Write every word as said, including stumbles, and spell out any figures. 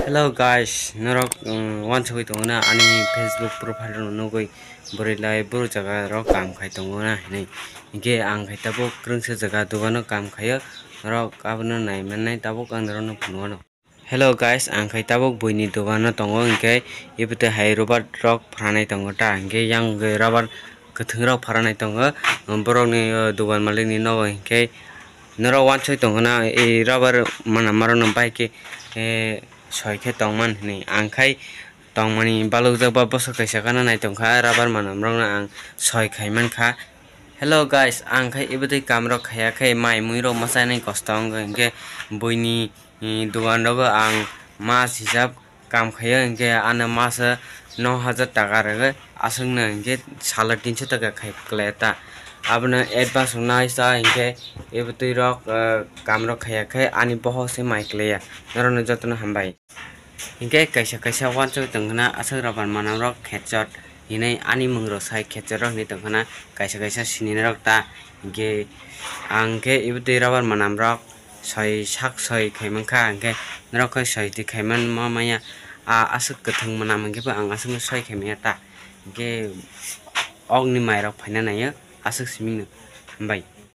Hello guys, norok, um, wansugwi tongo na ani Facebook profile rok nugwi bwrwi lai boro jaga rok kam khai tongo na hinwi. Hinkhe ang khai tabuk kwrwngsa jaga dogano kam khaio, norok abono nai mannai tabuk ang norokno phunukgo. Hello guys, ang khai tabuk buini dogano tongo, hinkhe ibotwi hai rubber rok pharanai tongo ta, hinkhe yang rubber kwthwng rok pharanai tongo, borokni, o, dogan malikni nogo hinkhe norok wansugwi tongkha na, e, rubber manama rokno bai khe, e, soi khe tongman hinwi. Ang khai tongmani balukjak ba bwswk kaisa gana nai tongkha, rubber manam rokno ang soi khai mankha. Hello guys, ang khai ibotwi kam rok khaiya khe mai mui rok mwchainai kosto wngkha, hinkhe buini, e, dogan rogo ang mas hisab kam khaio, hinkhe ano masa no hajar taka rwgwi aswkno hinkhe salo tinso taka khai kwlai ta. Abono advance rwna sa hinkhe ibotwi rok, eh, kam rok khaiya khe ani bohok se mai kwlaiya. Norokno jotono hambai. Hinkhe kaisa kaisa wansugwi tongkhana aswk rubber manam rok khetsot hinwi ani mung rok sai khetsot rok hinwi tongkhana kaisa kaisa sinina rok ta. Hinkhe ang khe ibotwi rubber manam rok soi sak soi khai mankha, hinkhe norok khe soi twi khai man ma maya. A aswk kwthwng mwnam hinkhe bo ang aswkno soi khai manya ta, hinkhe okni mai rok phaina naio aswk simino. Hambai.